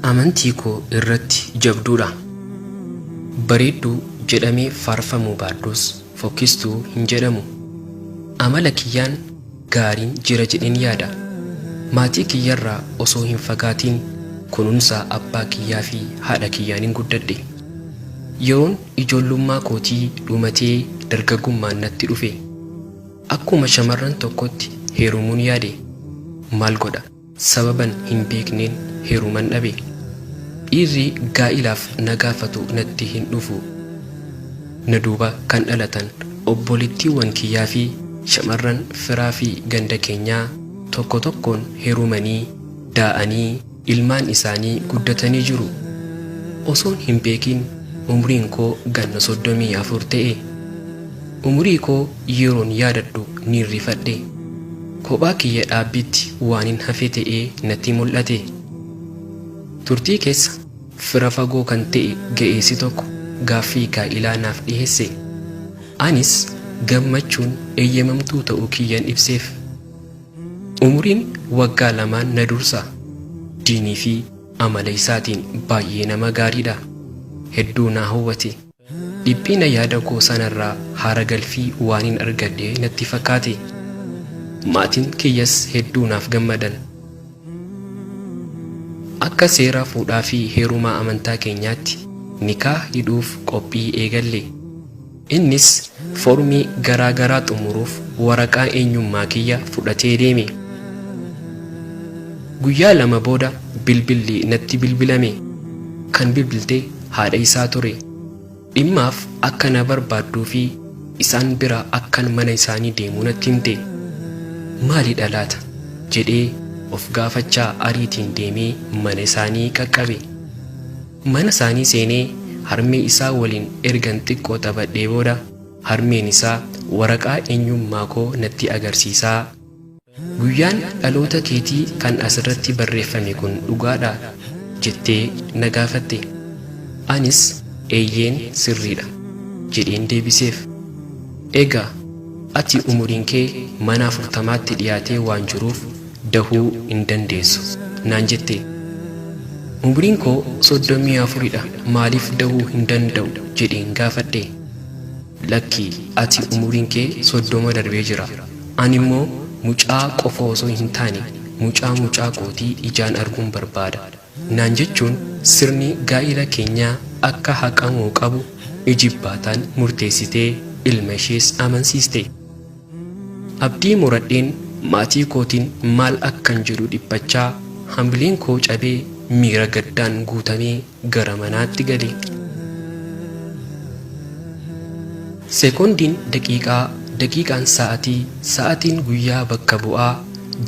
Amantii koo irratti jabduudha. Bareedduu jedhamee faarfamuu baadhus fokkistuu hin jedhamu. Amala kiyyaan gaariin jira jedheen yaada. Maatii kiyyarraa osoo hin fagaatiin kunuunsa abbaa kiyyaa fi haadha kiyyaanin guddadhe. Yeroon ijoollummaa kootii dhumatee dargaggummaan natti dhufe. Akkuma shamarran tokkotti heerumuun yaade. Maal godha sababan hin beekneen heeruman dhabe. Dhiirri gaa'ilaaf na gaafatu natti hin dhufu. Na duuba kan dhalatan obboleettiiwwan kiyyaa fi shamarran firaa fi ganda keenyaa tokko tokkoon heerumanii, daa'anii ilmaan isaanii guddatanii jiru. Osoon hin beekin umriin koo ganna 34 ta'e. Umurii koo yeroon yaadadhu niin rifadhe. Kophaa kiyya dhaabbiitti waanin hafe ta'ee natti mul'ate. Turtii keessa fira fagoo kan ta'e ga'eessi tokko gaaffii gaa'ilaa naaf dhiheesse. Anis gammachuun eeyyamamtuu ta'uu kiyyan ibseef. Umuriin waggaa lamaan na dursa. Diinii fi amala isaatiin baay'ee nama gaariidha. Hedduu na hawwate. Dhiphina yaada koo sanarraa haara galfii waanin argadhe natti fakkaate. Maatiin kiyyas hedduu naaf gammadan. Akka seera fuudhaa fi heerumaa amantaa keenyaatti nikaah hidhuuf qophii eegalle. Innis foormii garaa garaa xumuruuf waraqaa eenyummaa kiyya fudhatee deeme. Guyyaa 2 booda bilbilli natti bilbilame. Kan bilbilte haadha isaa ture. Dhimmaaf akka na barbaadduu fi isaan bira akkan mana isaanii deemu natti himte. Maalidha laata? jedhee of gaafachaa ariitiin deemee mana isaanii qaqqabe. Mana isaanii seenee harmee isaa waliin ergan xiqqoo taphadhee booda harmeen isaa waraqaa eenyummaa koo natti agarsiisaa, Guyyaan dhaloota keetii kan asirratti barreeffame kun dhugaadhaa? jettee na gaafatte. Anis eeyyeen sirriidha jedheen deebiseef. Egaa ati umuriin kee mana afurtamaatti dhiyaatee waan jiruuf dahuu hin dandeessu naan jette. Umuriin koo 34 dha maaliif dahuu hin danda'u jedheen gaafadhe. Lakki ati umuriin kee 30 darbee jira. Ani immoo mucaa qofa osoo hin taane mucaa mucaa kootii ijaan arguun barbaada naan jechuun sirni gaa'ila keenyaa akka haqamuu qabu ijibbaataan murteessitee ilma ishees amansiiste. Abdii muradheen maatii kootiin maal akkan jedhu dhiphachaa hamileen koo cabee miira gaddaan guutamee gara manaatti gale. Sekoondiin daqiiqaa, daqiiqaan sa'atii, sa'atiin guyyaa bakka bu'aa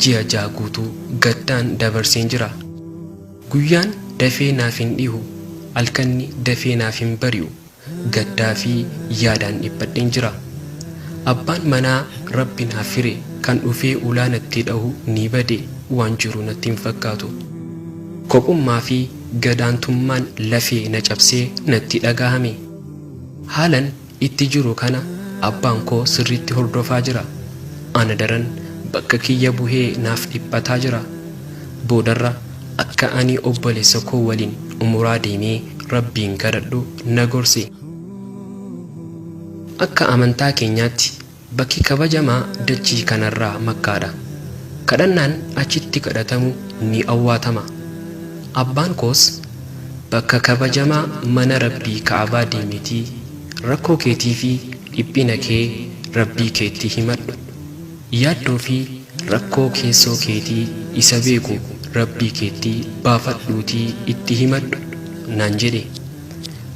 ji'a 6 guutuu gaddaan dabarseen jira. Guyyaan dafee naaf hin dhihu, halkanni dafee naaf hin bari'u. Gaddaa fi yaadaan dhiphadheen jira. Abbaan manaa Rabbi naaf hire kan dhufee ulaa natti dhahu ni bade waan jiru natti hin fakkaatu. Kophummaa fi gad-aantummaan lafee na cabsee natti dhagahame. Haalan itti jiru kana abbaan koo sirriitti hordofaa jira. Ana daran bakka kiyya buhee naaf dhiphataa jira. Boodarra akka ani obboleessa koo waliin umuraa deemee Rabbiin kadhadhu na gorse. Akka amantaa keenyaatti bakki kabajamaa dachii kanarraa Makkaadha. Kadhannaan achitti kadhatamu ni awwaatama. Abbaan koos bakka kabajamaa mana Rabbii Ka'abaa deemiitii rakkoo keetiifi dhiphina kee Rabbii keetti himadhu. Yaaddoo fi rakkoo keessoo keetii isa beeku Rabbii keetti baafadhuutii itti himadhu naan jedhe.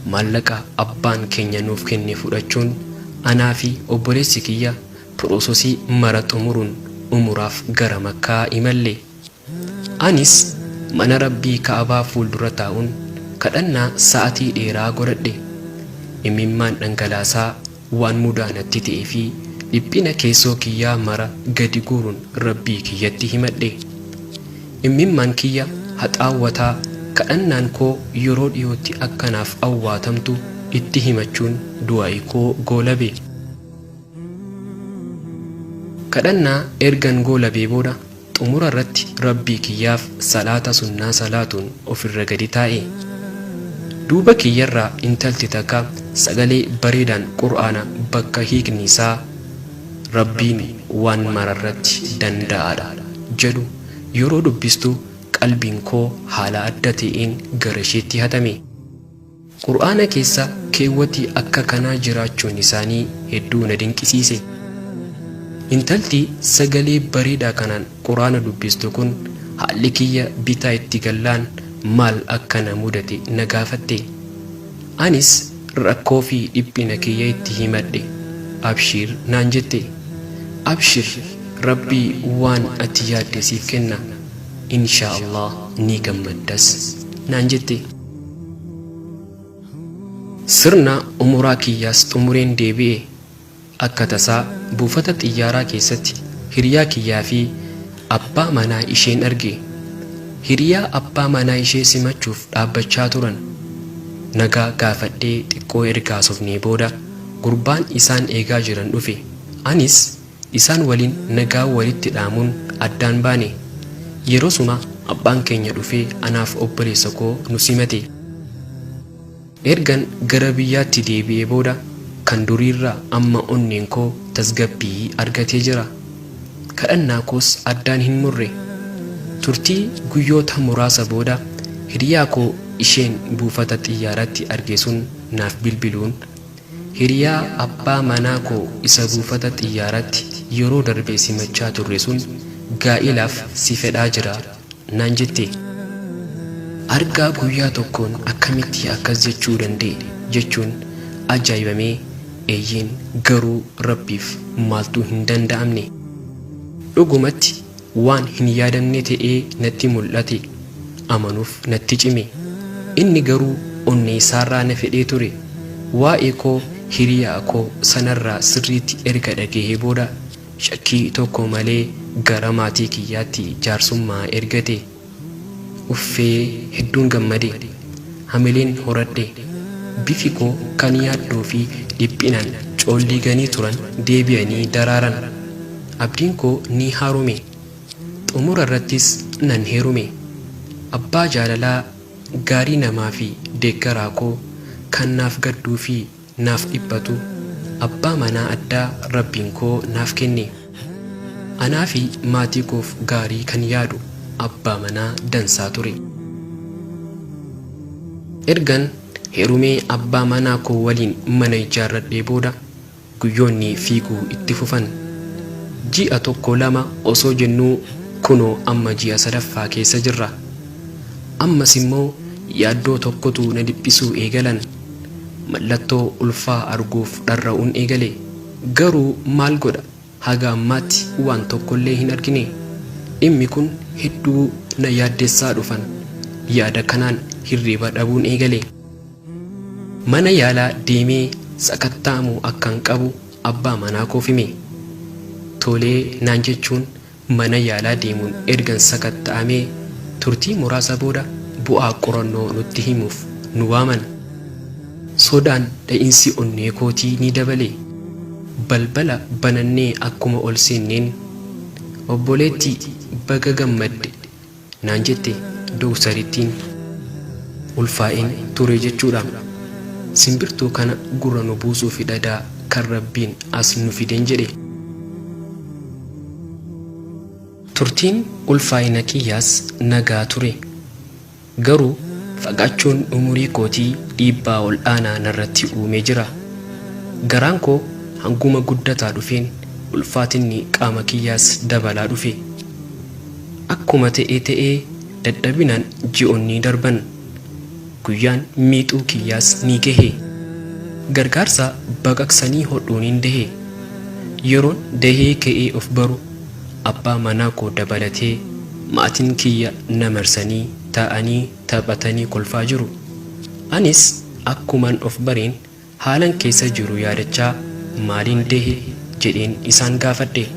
Maallaqa abbaan keenya nuuf kenne fudhachuun anaa fi obboleessi kiyya piroososii mara xumuruun umuraaf gara Makkaa imalle. Anis mana Rabbii Ka'abaa fuuldura taa'uun kadhannaa sa'atii dheeraa godhadhe. Imimmaan dhangalaasaa waan mudaa natti ta'ee fi dhiphina keessoo kiyyaa mara gadi guuruun Rabbii kiyyatti himadhe. Immimmaan kiyya haxaawwataa kadhannaan koo yeroo dhiyootti akka naaf awwaatamtu itti himachuun du'aa'ii koo goolabe. Kadhannaa ergan goolabee booda. Xumura irratti Rabbii kiyyaaf salaata sunnaa salaatuun ofirra gadi taa'e. Duuba kiyyarraa intalti takka sagalee bareedaan Qur'aana bakka hiikni isaa Rabbiin waan mararratti danda'aadha jedhu yeroo dubbistu qalbiin koo haala adda ta'een gara isheetti hatame. Qur'aana keessa keewwati akka kanaa jiraachuun isaanii hedduu na dinqisiise. Intalti sagalee bareedaa kanaan Qur'aana dubbistu kun haalli kiyya bitaa itti gallaan maal akka na mudate na gaafatte. Anis rakkoo fi dhiphina kiyya itti himadhe. Abshiir naan jette. Abshir Rabbi waan ati yaadde siif kenna. Inshaa Allah ni gammaddas naan jette. Sirna umuraa kiyyaas xumureen deebi'e. Akka tasaa buufata xiyyaaraa keessatti hiriyaa kiyyaa fi abbaa manaa isheen arge. Hiriyaa abbaa manaa ishee simachuuf dhaabbachaa turan. Nagaa gaafadhee xiqqoo erga haasofnee booda gurbaan isaan eegaa jiran dhufe. Anis Isaan waliin nagaa walitti dhaamuun addaan baane. Yerosuma abbaan keenya dhufee anaaf obboleessa koo nu simate. Ergan gara biyyaatti deebi'ee booda kan duriirra amma onneen koo tasgabbii argatee jira. Kadhannaa koos addaan hin murre. Turtii guyyoota muraasa booda hiriyaa koo isheen buufata xiyyaaraatti arge sun naaf bilbiluun Hiriyaa abbaa manaa koo isa buufata xiyyaaraatti yeroo darbe simachaa turre sun gaa'ilaaf si fedhaa jira naan jette. Argaa guyyaa tokkoon akkamitti akkas jechuu danda'e jechuun ajaa'ibamee eeyyeen garuu Rabbiif maaltu hin danda'amne. Dhugumatti waan hin yaadamne ta'ee natti mul'ate amanuuf natti cime. Inni garuu onneesaarraa na fedhee ture. Waa'ee koo hiriyaa koo sanarraa sirriitti erga dhagahee booda shakkii tokko malee gara maatii kiyyaatti jaarsummaa ergate. Uffee hedduun gammade. Hamileen horadhe. Bifi koo kan yaaddoo fi dhiphinaan coolliiganii turan deebi'anii daraaran. Abdiin koo ni haarome. Xumura irrattis nan heerume. Abbaa jaalalaa, gaarii namaa fi deeggaraa koo kan naaf gadduu fi naaf dhiphatu abbaa manaa addaa Rabbiin koo naaf kenne. Anaa fi maatii koof gaarii kan yaadu abbaa manaa dansaa ture. Ergan heerumee abbaa manaa koo waliin mana ijaarradhee booda guyyoonni fiiguu itti fufan. Ji'a tokko lama osoo jennuu kunoo amma ji'a sadaffaa keessa jirra. Ammas immoo yaaddoo tokkotu na dhiphisuu eegalan. Mallattoo ulfaa arguuf dharra'uun eegale. Garuu maal godha haga ammaatti waan tokkollee hin argine. Dhimmi kun hedduu na yaaddessaa dhufan. Yaada kanaan hirriba dhabuun eegale. Mana yaalaa deemee sakatta'amuu akkan qabu abbaa manaa koof hime. Tolee naan jechuun mana yaalaa deemuun ergan sakatta'amee turtii muraasa booda bu'aa qorannoo nutti himuuf nu waaman. Sodaan dha'insi onnee kootii ni dabale. Balbala banannee akkuma ol seenneen, Obboleettii baga gammadde naan jette dooktarittiin. Ulfaa'een ture jechuudha. Simbirtuu kana gurra nu buusuufidhadaa kan Rabbiin as nu fiden jedhe. Turtiin ulfaa'ina kiyyaas nagaa ture. Garuu fagaachuun umurii kootii dhiibbaa ol'aanaa narratti uumee jira. Garaan koo hanguma guddataa dhufeen ulfaatinni qaama kiyyaas dabalaa dhufe. Akkuma ta'e ta'ee dadhabinaan ji'oonni darban. Guyyaan miixuu kiyyaas ni gahe. Gargaarsa baqaqsanii hodhuunin dahe. Yeroon dahee ka'ee of baru abbaa manaa koo dabalatee maatiin kiyya na marsanii taa'anii taphatanii kolfaa jiru. Anis akkuman of bareen haalan keessa jiru yaadachaa maaliin dahe jedheen isaan gaafadhe.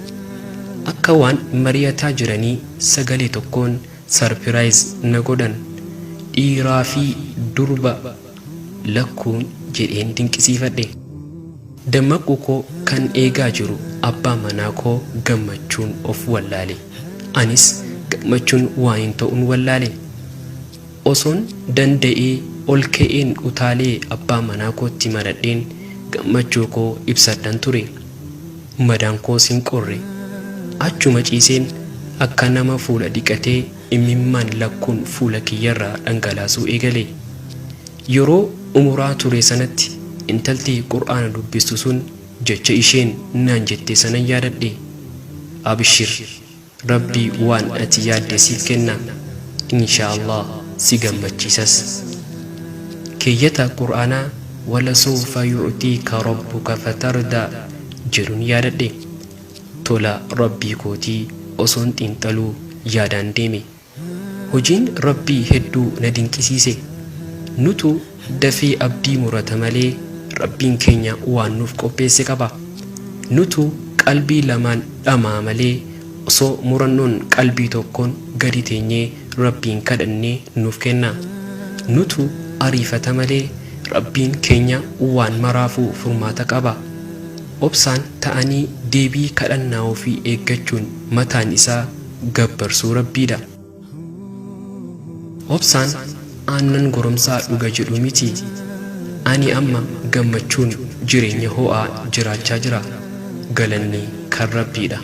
Akka waan mari'ataa jiranii sagalee tokkoon sarpiraayiz na godhan. Dhiiraa fi durba lakkuun jedheen dinqisiifadhe. Dammaquu koo kan eegaa jiru abbaa manaa koo gammachuun of wallaale. Anis gammachuun waanin ta'un wallaale. Osoon danda'ee ol ka'een utaalee abbaa manaa kootti maradheen gammachuu koo ibsadhan ture. Madaan koos hin qorre. Achuma ciiseen akka nama fuula dhiqatee imimmaan lakkuun fuula kiyyarraa dhangalaasuu eegale. Yeroo umuraa ture sanatti intalti Qur'aana dubbistu sun jecha isheen naan jette sanan yaadadhe. Abshir, Rabbi waan ati yaadde siif kenna. Inshaa Allah si gammachiisas. Keeyyata Qur'aanaa walasawfa yu'tiika rabbuka fatardaa jedhun yaadadhe. Tola Rabbii kootii osoon xiinxaluu yaadaan deeme. Hojiin Rabbii hedduu na dinqisiise. Nutu dafee abdii murata malee Rabbiin keenya waan nuuf qopheesse qaba. Nutu qalbii lamaan dhama'a malee osoo murannoon qalbii tokkoon gadi teenyee Rabbiin kadhannee nuuf kenna. Nutu ariifata malee Rabbiin keenya waan maraafuu furmaata qaba. Obsaan ta'anii deebii kadhannaa ofii eeggachuun mataan isaa gabbarsuu Rabbiidha. Obsaan aannan goromsaa dhuga jedhu mitii? Ani amma gammachuun jireenya ho'aa jiraachaa jira. Galanni kan Rabbiidha.